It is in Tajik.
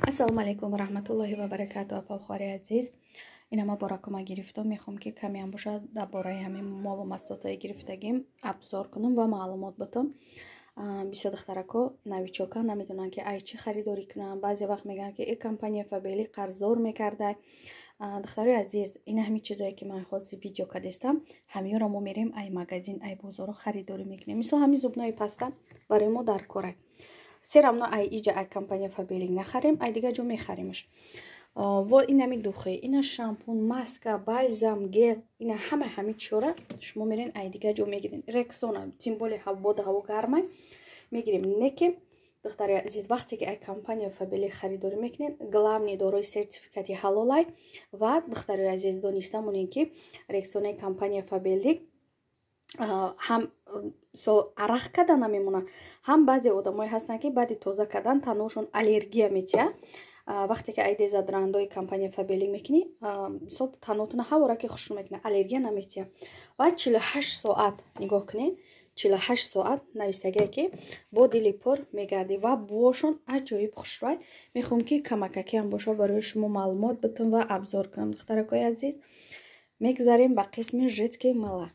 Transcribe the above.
Ассалому алайкум ва раҳматуллоҳи ва баракату, апа, хоҳари азиз. Ина ма боракума гирифтам, мехоҳам, ки камеам бошад, дар бораи ҳамин молу маҳсулотҳои гирифтагим обзор кунам ва маълумот бутам. Бисёр духтарако, новичока, намедонанд, ки ай чӣ харидорӣ кунам. Баъзе вақт мегӯянд, ки э компания Фаберлик қарздор мекардай. Духтарои азиз, ина ҳамин чизое, ки ман ҳозир видео кардистам, ҳамиёро мо мерем ай магазин, ай бозоро харидорӣ мекунем. Мисол, ҳамин зубной паста барои мо дар корай. Всё равно ай иҷа, ай компания Фаберлик нахарем, ай дигар ҷо мехаремаш. Во инами духи, ина шампун, маска, бальзам, гель, ина ҳама ҳами чора шумо мерен, ай дигар ҷо мегирен. Рексона, тем более боду ҳаво гармай, мегирем. Не ки, духтари азиз, вақте ки ай компания Фаберлик харидорӣ мекунед, главный дорои сертификати ҳалолай. Ва, духтари азиз, дониста монед, ки Рексонаи компания Фаберлик ҳам арақ карда намемонад, ҳам баъзе одамое ҳастанд, ки баъди тоза кардан таношон аллергия метиҳад. Вақте ки ай дезодорантҳои компания Фаберлик мекунӣ, мисол, танотона ҳавора ки хушрӯ мекунад, аллергия наметиҳад. Ва 48 соат, нигоҳ кунед, 48 соат навистагие, ки бо дили пур мегардӣ ва буошон аҷоиб хушрӯй. Мехоҳам, ки камакакиам боша, барои шумо маълумот битам ва обзор кунам. Духтаракои азиз, мегзарем ба қисми женский мыла.